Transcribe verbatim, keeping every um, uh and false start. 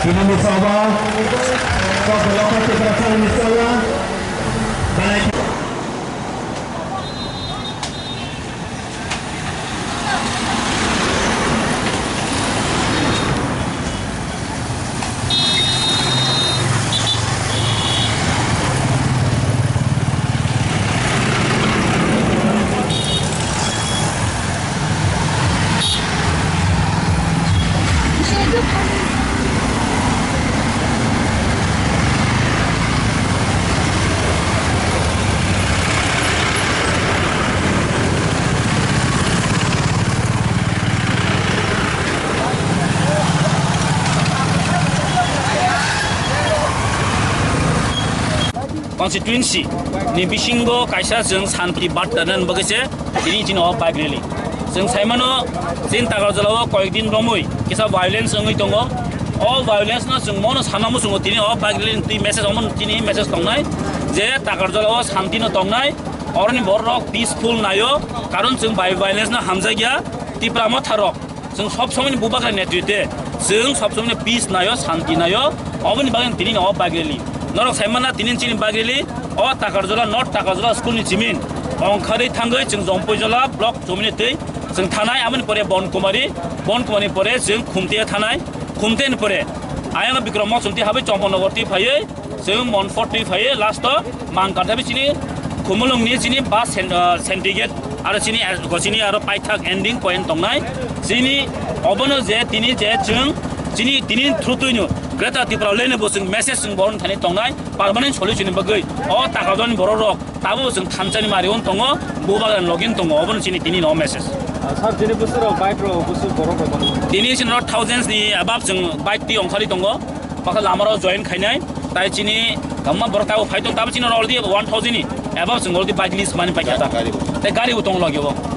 Tini ni sabo, kok belok kok kita cari misalnya. Balai Constituency ni bisingo kaisa chwng santi barta nani bagwi se tini chini o bike rally. Chwng sai mano, chini Takarjala o koyek din romwi kisa violence wngwi tongo. O violence no chwng mono sana muchungo tini o bike rally ni twi message omo tini message tongnai je Takarjala o santi no tongnai, oroni borok rok peaceful naio, karon chwng bai violence no hamjakya Tipra Motha rok. Chwng sob somoni bubagra netwite, chwng sob somoni peace naio, santi naio, oboni bagwi tini no bike rally. Norok sai mana tini chini bike rally, o Takarjala, North Takarjala school ni chimin ongkharwi thangwi chwng Jompoijola block chomini twi chwng thanai, amoni pore Bonkumari, Bonkumari pore chwng Khumtia thanai, Khumtia ni pore ayang Bikram Mosomti habai Chomponogor twi phaiwi chwng Monfort twi phaiwi last o Mangkar thabi chini Khumulwng ni chini bus sen-, ah, syndicate aro chini, chini aro paithak ending point tongnai. Chini obono je tini je chwng chini tini through twi no Greater Tipraland ni bo chwng message chwng boron thani tongnai permanent solution ni bagwi o Takarjala ni borok rok tabuk chwng thansa ni mari on tongo, bubagra ni login tongo, obono chini tini no message. Ah, sir, chini bwswk rok bike rok bwswk borok rok bang? Tini chini rok thousands ni above chwng bike twi ongkhari tongo, bakha lama rok join khainai. Tai chini kamma borok tabo phai tong, tabo chini already one thousand ni above chwng already bike lease mani paikha ta. Gari bo. Tai gari bo tong lagi bo.